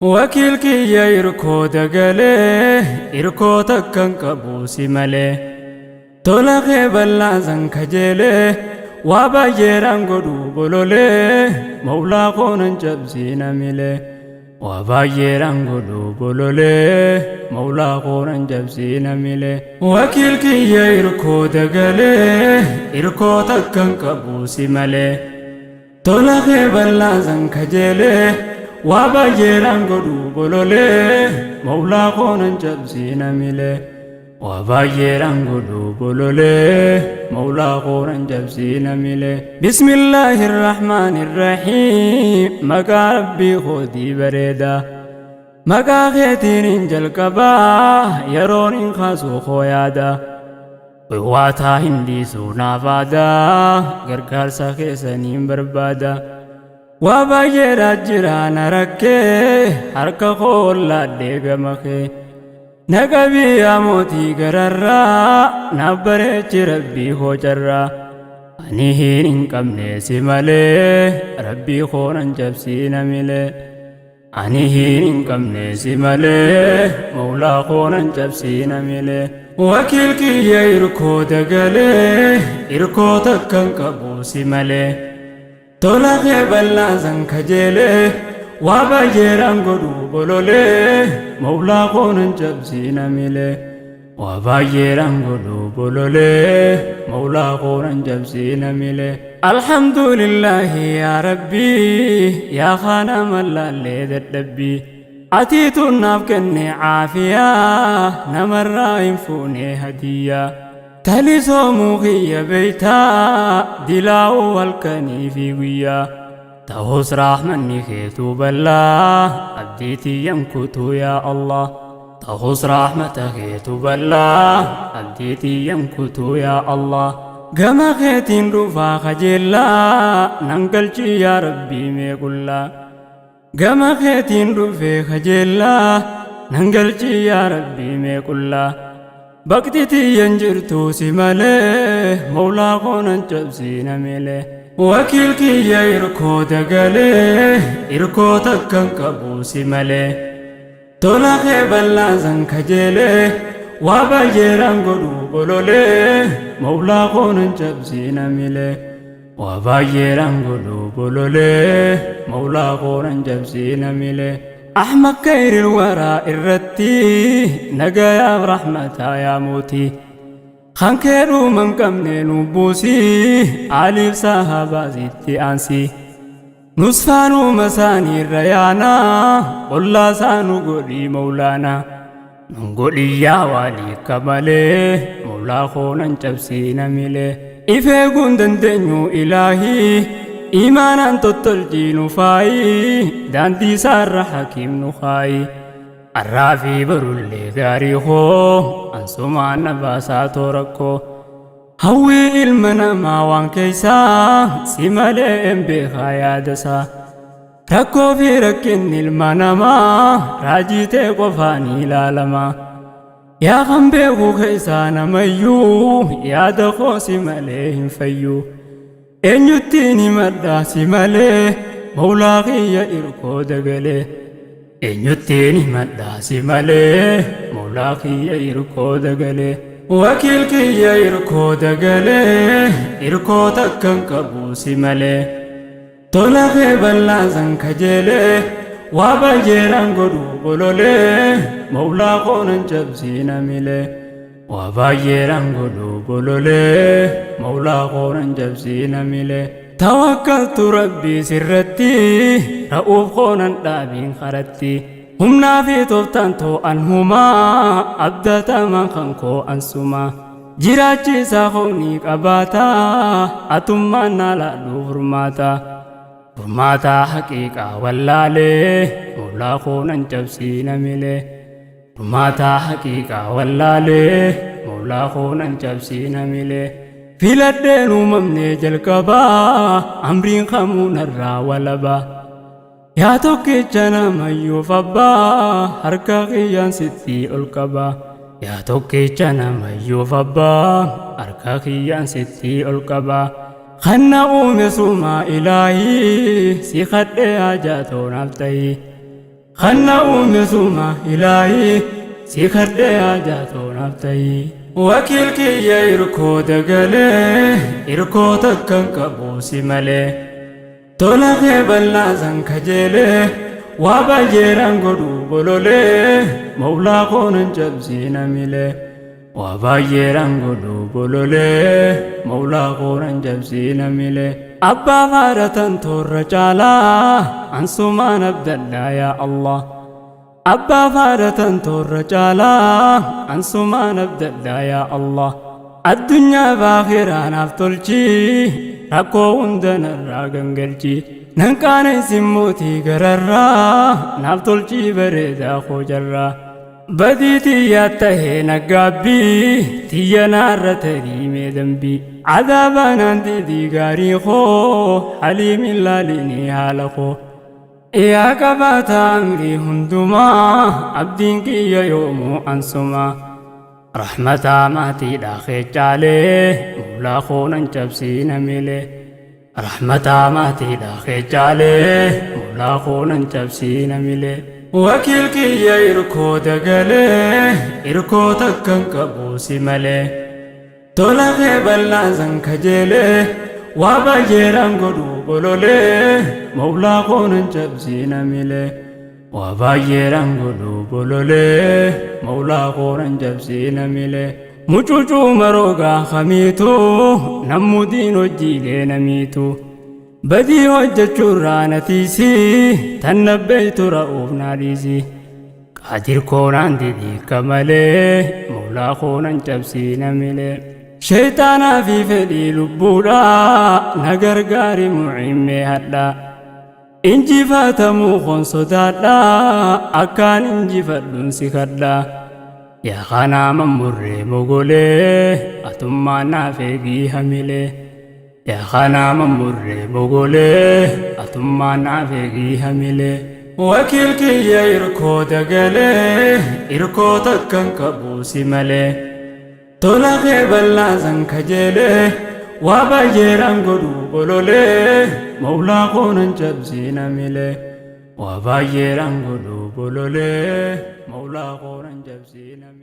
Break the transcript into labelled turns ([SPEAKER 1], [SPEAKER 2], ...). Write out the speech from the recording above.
[SPEAKER 1] Wakiil kiyya irkoo dagalee, irkoo takkan qabu si malee. Tola kee bal'aa san kajeelee, waa baay'eedhaan godhu bololee, mawlaa koo nan cabsiina milee. Waa baay'eedhaan godhu bololee, mawlaa koo nan cabsiina milee. Wakiil kiyya irkoo dagalee, irkoo takkan qabu si malee. Tola kee bal'aa san kajeelee, waa baay'eedhaan godhu bololee, mawlaa koo nan cabsiina milee. Waa baay'eedhaan godhu bololee, mawlaa koo nan cabsiina milee. Bismillaahi irrahmaan irrahiim, maqaa rabbii kootii bareedaa. Maqaa keetiin hin jalqabaa, yeroon hin kaasuu koo yaada. Waataa hin dhiisuu naaf aadaa, gargaarsa keessaniin barbaada. Waa baay'eedhaa jira na rakkee, harka koo ollaadhee gama kee. Na qabii yaa mootii gararraa, naaf bareechi rabbii koo carraa. Ani hin qabne si malee, rabbii koo nan cabsiina milee. Ani hin qabne si malee, mawlaa koo nan cabsiina milee. Wakiil kiyya irkoo dagalee, irkoo takkan qabu si malee. Tola kee bal'aa san kajeelee, waa baay'eedhaan godhu bololee, mawlaa koo nan cabsiina milee. Waa baay'eedhaan godhu bololee, mawlaa koo nan cabsiina milee. Alhamdulillaahi yaa rabbii, yaa kaana mallaallee dadhabbii. Atiitu naaf kenne caafiyaa, namarraa hin fuune hadiyyaa. Talisoomuu kiyya beeytaa, dilaa'uu halkanii fi guyyaa. Ta'us raaxmanni keetuu bal'aa, abdii tiyyan kutuu yaa Allah. Ta'us raaxmata keetuu bal'aa, abdii tiyyan kutuu yaa Allah. Gama keetiin dhufaa kajeellaa, nan galchi yaa rabbii mee qullaa. Gama keetiin dhufee kajeellaa, nan galchi yaa rabbii mee qullaa. Baqti tiyyan jirtu si malee, mawlaa koo nan cabsiina milee. Wakiil kiyya irkoo dagalee, irkoo takkan qabu si malee. Tola kee bal'aa san kajeelee, waa baay'eedhaan godhu bololee, mawlaa koo nan cabsiina milee. Waa baay'eedhaan godhu bololee, mawlaa koo nan cabsiina milee. Ahmad Kayril waraa irratti, nagayaaf rahmataa yaa mootii. Kan kee dhuman qabne nu buusii, aliif sahabaa sitti aansii. Nusfaanuma isaaniirra yaanaa, ollaa isaanu godhii mawlaanaa. Nun godhii yaa waalii akka malee, mawlaa koo nan cabsiina milee. Ifee guun dandeenyu ilaahii, imaanaan tottolchii nu faayii, daandii isaarra hakiim nu kaayi. Arraa fi barullee gaarii koo, ansumaan na baasaa toora koo. Hawwii ilma namaa waan keessaa, si malee hin beekaa yaadasaa. Rakkoo fi rakkinni ilma namaa, raajii ta'e qofaan ilaalama. Yaa kan beeku keessaa namayyuu, yaada koo si malee hin fayyu. Eenyuttiin himadhaa si malee, mawlaa kiyya irkoo dagalee. Eenyuttiin himadhaa si malee, mawlaa kiyya irkoo dagalee. Wakiil kiyya irkoo dagalee, irkoo takkan qabu si malee. Tola kee bal'aa san kajeelee, waa baay'eedhaan godhu bololee, mawlaa koo nan cabsiina milee. Waa baay'eedhaan godhu bololee, mawlaa koo nan cabsiina milee. Tawakkaltu rabbii sirratti, ra'uuf koo nan dhaabiin karatti. Humnaa fi tooftaan too'an humaa, abdatamaan kan koo ansumaa. Jiraachisaa koonii qabaataa, atummaan naa laadhuu furmaata. Furmaata haqiiqaa wallaalee, mawlaa koo nan cabsiina milee. Furmaata haqiiqaa wallaalee, mawlaa koo nan cabsiina milee. Filadheen uumamnee jalqabaa, amriin kamuu narraa walabaa. Yaa tokkicha namayyuuf abbaa, harka kiyyaan sitti ol qabaa. Yaa tokkicha namayyuuf abbaa, harka kiyyaan sitti ol qabaa. Kan na uume suma ilaahii, si kadhee haajaa toonaaf ta'ii. Kanna uume suma ilaahii si kadhee haajaa toonaaf ta'ii. Wakiil kiyya irkoo dagalee irkoo takkan qabu si malee. Tola kee bal'aa san kajeelee waa baay'eedhaan godhu bololee mawlaa koonan cabsiina milee. Waa baay'eedhaan godhu bololee mawlaa koonan cabsiina milee. Abbaa faadhatan toorra caalaa ansumaan abdallaa yaa Allah. Abbaa faadhatan toorra caalaa ansumaan abdallaa yaa Allah. Addunyaa baakhiraa naaf tolchii rakkoo hunda narraa gangalchii. Nan qaana'insin mootii gararraa naaf tolchii bareedaa koo jarraa. Badii tiyyaa tahee naggaabbii tiyya naarra tarii mee dambii. Cadaabaa naan didii gaarii koo haliimin laalinii haala koo. Yaa qabaata amrii hundumaa abdiin kiyya yoomuu ansumaa. Rahmataa maatiidhaa kee caalee mawlaa koo nan cabsiina milee. Rahmataa maatiidhaa kee caalee mawlaa koo nan cabsiina milee. Wakiil kiyya irkoo dagalee irkoo takkan qabu si malee. Tola kee bal'aa san kajeelee waa baay'eedhaan godhu bololee mawlaa koo nan cabsiina milee. Waa baay'eedhaan godhu bololee mawlaa koo nan cabsiina milee. Mucucuu maroogaa kamiitu nammudiin hojiilee namiitu. Badii hojjechuurraa na tiisii tan nabbeeytu ra'uuf naa dhiisi. Qaadir koonaan didhiikka malee mawlaa koonan cabsiina milee. Sheeyxaanaa fi fedhii lubbuudhaa na gargaari mucimmee hadhaa. Injifatamuu koon sodaadhaa akkaan injifadhuun si kadhaa. Yaa kanaa mammurree mogolee atummaan naaf eegii hamilee. Yaa kanaa mammurree mogolee atummaan naaf eegii hamilee. Wakiil kiyya irkoo dagalee irkoo takkan qabu si malee. Tola kee bal'aa san kajeelee waa baay'eedhaan godhu bololee mawlaa koo nan cabsiina milee. Waa baay'eedhaan godhu bololee mawlaa koo nan cabsiina milee.